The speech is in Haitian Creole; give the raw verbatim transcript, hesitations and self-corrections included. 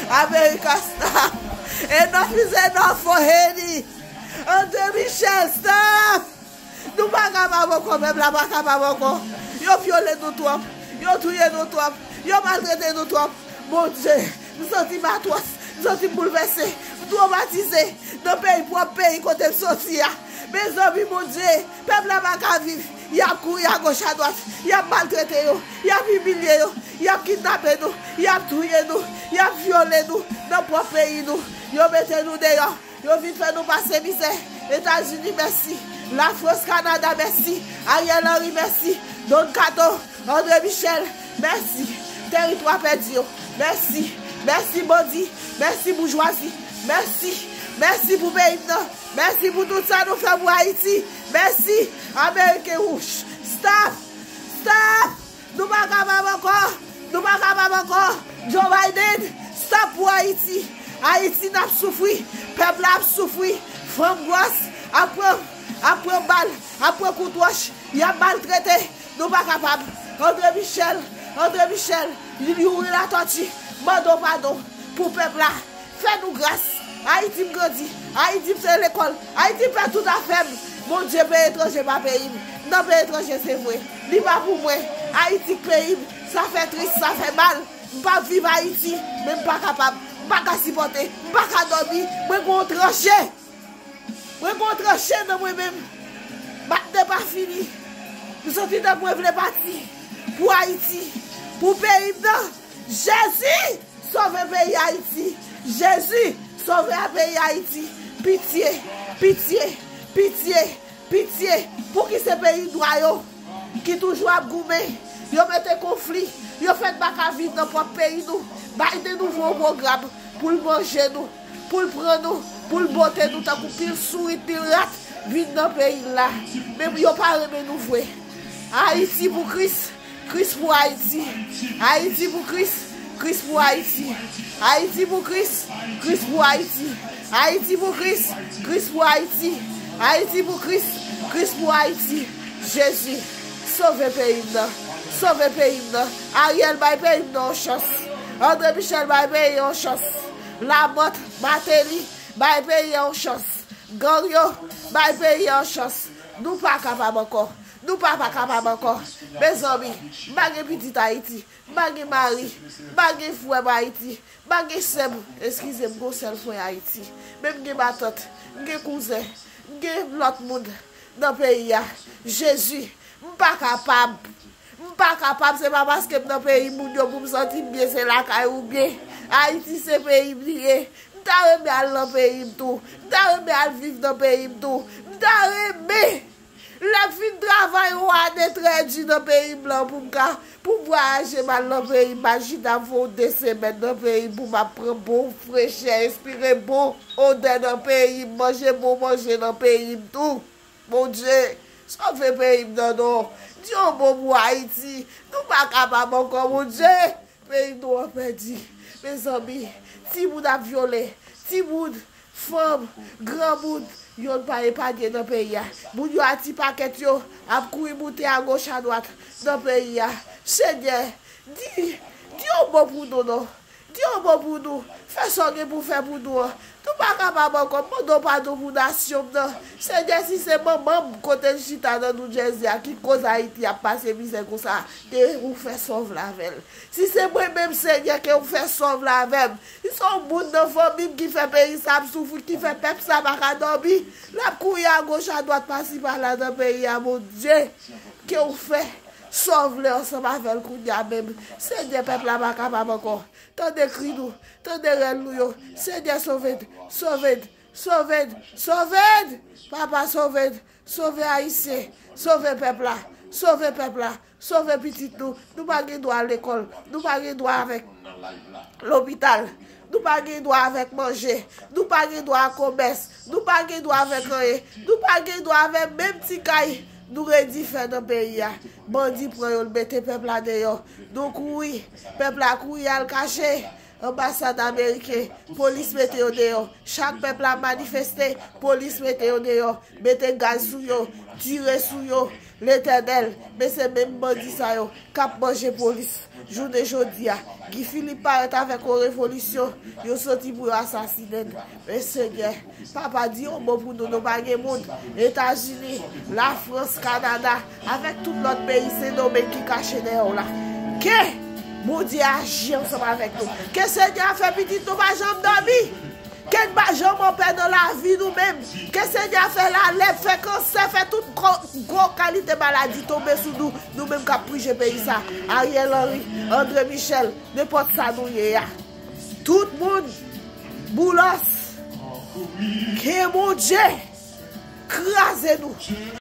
America, stop. Enough is enough for Haiti. André Michel, stop. Nou pa kapab ankò, pèp la pa kapab ankò. Yo vyole nou twòp. Yo touye nou twòp. Yo maltrete nou twòp. Bondye, m santi m atwòs. M santi m boulvèse. M twomatize. Nan peyi, pwòp peyi kote m soti a. Mezanmi, Bondye, pèp la pa ka viv. Y ap kouri agoch adwat. Y ap maltrete yo. Y ap imilye yo. Y ap kidnape nou. Y ap touye nou. Y ap vyole nou nan pwòp peyi nou. Yo mete nou deyò. Yo vin fè nou pase mizè. Etazini, mèsi. Lafrans, Kanada, mèsi. Ariel Henry, mèsi. Don Kato, André Michel, mèsi. Teritwa pèdi yo, mèsi. Mèsi, bandi. Mèsi, boujwazi. Mèsi. Mèsi pou peyi m nan. Mèsi pou tout sa nou fè pou Ayiti. Mèsi. Ameriken wouch. Stop! Stop! Nou pa kapab ankò! Nou pa kapab ankò! Joe Biden, stop pou Ayiti! Ayiti n ap soufri! Pèp la ap soufri! Fanm gwòs ap pran, ap pran bal, ap pran kout wòch, y ap maltrete! Nou pa kapab! André Michel, André Michel, Youri Latortue, mande w padon pou pèp la! Fè nou gras. Ayiti m grandi. Ayiti m se lekòl. Ayiti m fè tout afè m. Bondye, peyi etranje pa peyi m. Nan peyi etranje se vre. Li pa pou mwen. Ayiti k peyi m. Sa fè tris, sa fè mal. M p ap viv Ayiti, men m pa kapab. M pa ka sipòte. M pa ka dòmi. Mwen gen yon tranche. Mwen gen yon tranche nan mwen menm. Bat de pa fini. M santi tankou mwen vle pati. Pou Ayiti. Pou peyi m nan. Jezi! Sove peyi Ayiti. Jezi, sove a peyi Ayiti. Pitye, pitye, pitye, pitye. Pouki se peyi nwa yo ki toujou ap goumen? Yo mete konfli. Yo fè n pa ka viv nan pwòp peyi nou. Biden ouvri yon pwogram pou l manje nou, pou l pran nou, pou l bote nou tankou pil sourit, pil rat vin nan peyi l la. Men yo pa renmen nou vre. Ayiti pou Kris. Kris pou Ayiti. Ayiti pou Kris. Kris pou Ayiti. Ayiti pou Kris. Kris pou Ayiti. Ayiti pou Kris. Kris pou Ayiti. Ayiti pou Kris. Kris pou Ayiti. Jezi, sove peyi m nan. Sove peyi m nan. Ariel, bay peyi m nan yon chans. André Michel, bay peyi a yon chans. Lamothe, Martelly, bay peyi a yon chans. Gang yo, bay peyi a yon chans. Nou pa kapab ankò. Nou pa, pa kapab ankò. Mezanmi, m pa gen pitit Ayiti. M pa gen mari. M pa gen frè m Ayiti. M pa gen sè m. Eskize m, m gon sèl frè Ayiti. Men m gen matant. M gen kouzen. M gen lòt moun nan peyi a. Jezi, m pa kapab. M pa kapab, se pa paske m nan peyi moun yo pou m santi m byen, se lakay ou byen. Ayiti se peyi m li ye. M ta renmen al nan peyi m tou. M ta renmen al viv nan peyi m tou. M ta renmen. Lè m fin travay yon ane trè di nan peyi m lan pou m ka, pou m vwayaje m al nan peyi m, m al chita m fè yon de semèn nan peyi m pou m ap pran bon frechè, respire bon odè nan peyi m, manje bon manje nan peyi m tou. Bondye, sove peyi m nan non. Di yon mo pou Ayiti. Nou pa kapab ankò, Bondye. Peyi nou an pèdi. Mezanmi, timoun ap vyole. Timoun, fanm, granmoun, yonn pa epanye nan peyi a. Moun yo a ti pakèt yo ap kouri moute agoch adwat nan peyi a. Senyè, di, di yon mo pou nou non. Di yon mo pou nou. Fè sa w gen pou w fè pou nou an. Nou pa kapab ankò. M mande w padon pou nasyon m nan. Senyè, si se manman m kote l chita nan New Jersey a ki koz Ayiti ap pase mizè konsa, ke ou fè sa w vle avè l. Si se mwen menm, Senyè, ke ou fè sa w vle avè m. Si se yon moun nan fanmi m ki fè peyi sa ap soufri, ki fè pèp sa pa ka dòmi, l ap kouri agoch adwat pasi pala nan peyi a, Bondye, ke ou fè sa w vle ansanm avè l kounye a menm. Senyè, pèp la pa kapab ankò. Tande kri nou, tande rèl nou yo. Senyè, sove n, sove n, sove n, sove n! Papa, sove n, sove Ayisyen, sove pèp la, sove pèp la, sove pitit nou. Nou pa gen dwa lekòl, nou pa gen dwa avèk lopital, nou pa gen dwa avèk manje, nou pa gen dwa a komès, nou pa gen dwa avèk anyen, nou pa gen dwa avèk menm ti kay nou redi fè nan peyi a. Bandi pran yo, l mete pèp la deyò. Nou kouri, pèp la kouri al kache. Anbasad ameriken, polis mete yo deyò. Chak pèp la manifeste, polis mete yo deyò. Mete gaz sou yo, tire sou yo. Letènèl, men se menm bandi sa yo k ap manje polis jounen jodi a. Guy Philippe parèt avèk yon revolisyon, yo soti pou yo asasinen n. Men Senyè, Papa, di yon mo pou nou, nou pa gen moun. Etazini, Lafrans, Kanada, avèk tout lòt peyi Sendomeng ki kache dèyè w la. Ke Bondye aji ansanm avèk nou. Ke Senyè a fè pitit nou pa janm dòmi. Ke n pa janm anpè nan lavi nou menm. Ke Senyè a fè lalèp, fè kansè, fè tout gwo, gwo kalite maladi tonbe sou nou, nou menm k ap prije peyi sa. Ariel Henry, André Michel, nenpòt sa nou ye a. Tout moun, Boulos, ke Bondye kraze nou.